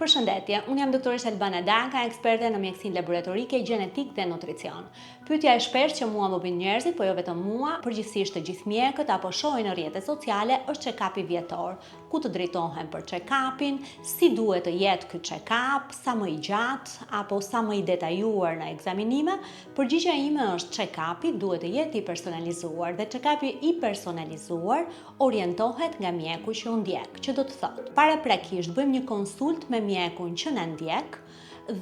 Përshëndetje, unë jam doktoresha Albana Daka, eksperte në mjekësinë laboratorike, gjenetikë dhe nutricion. Pyetja e shpeshtë që mua më bëjnë njerëzit, po jo vetëm mua, përgjithësisht të gjithë mjekët apo shohin në rrjetet sociale, është check-upi vjetor. Ku të drejtohen për check-upin, si duhet të jetë ky check-up, sa më i gjatë apo sa më i detajuar në ekzaminime? Përgjigjja ime është check-upi duhet të jetë i personalizuar dhe check-upi i personalizuar orientohet nga mjeku që ju ndjek, që do të thotë, paraprakisht bëjmë një konsult me mjekun që na ndjek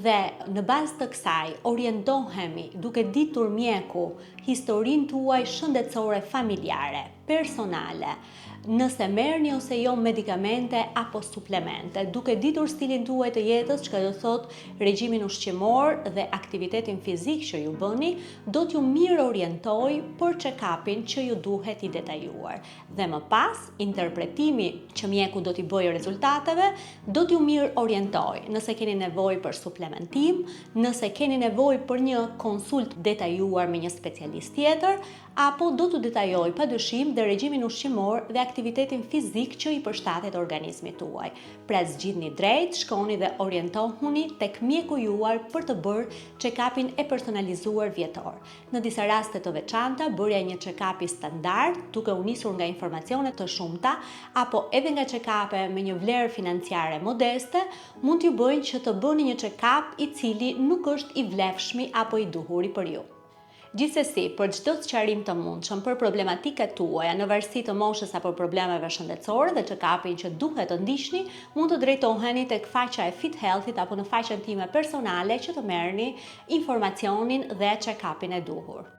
dhe në bazë të kësaj orientohemi duke ditur mjeku historinë tuaj shëndetësore familjare, personale, nëse merrni ose jo medikamente apo suplemente, duke ditur stilin tuaj të jetës, çka do thotë regjimin ushqimor dhe aktivitetin fizik që ju bëni, do t'ju mirë orientoj për check-upin që ju duhet i detajuar. Dhe më pas, interpretimi që mjeku do t'i bëjë rezultateve, do t'ju mirë orientoj nëse keni nevojë për suplementim, nëse keni nevojë për një konsult detajuar me një specialist tjetër, apo do t'u detajoj pa dyshim dhe regjimin ushqimor dhe aktivitetin fizik që i përshtatet organizmit tuaj. Pra zgjidhni drejt, shkoni dhe orientohuni tek mjeku juaj për të bërë check-upin e personalizuar vjetor. Në disa raste të veçanta, bërja e një check-upi standard, duke u nisur nga informacione të shumta, apo edhe nga check-upe me një vlerë financiare modeste, mund t'ju bëjnë që të bëni një check-up i cili nuk është i vlefshmi apo i duhuri për ju. Gjithsesi, për çdo sqarim të mundshëm për problematikat tuaja në varësi të moshës apo problemeve shëndetësore dhe check-upin që duhet të ndiqni, mund të drejtoheni tek faqja e Fit Health-it apo në faqen time personale që të merrni informacionin dhe check-upin e duhur.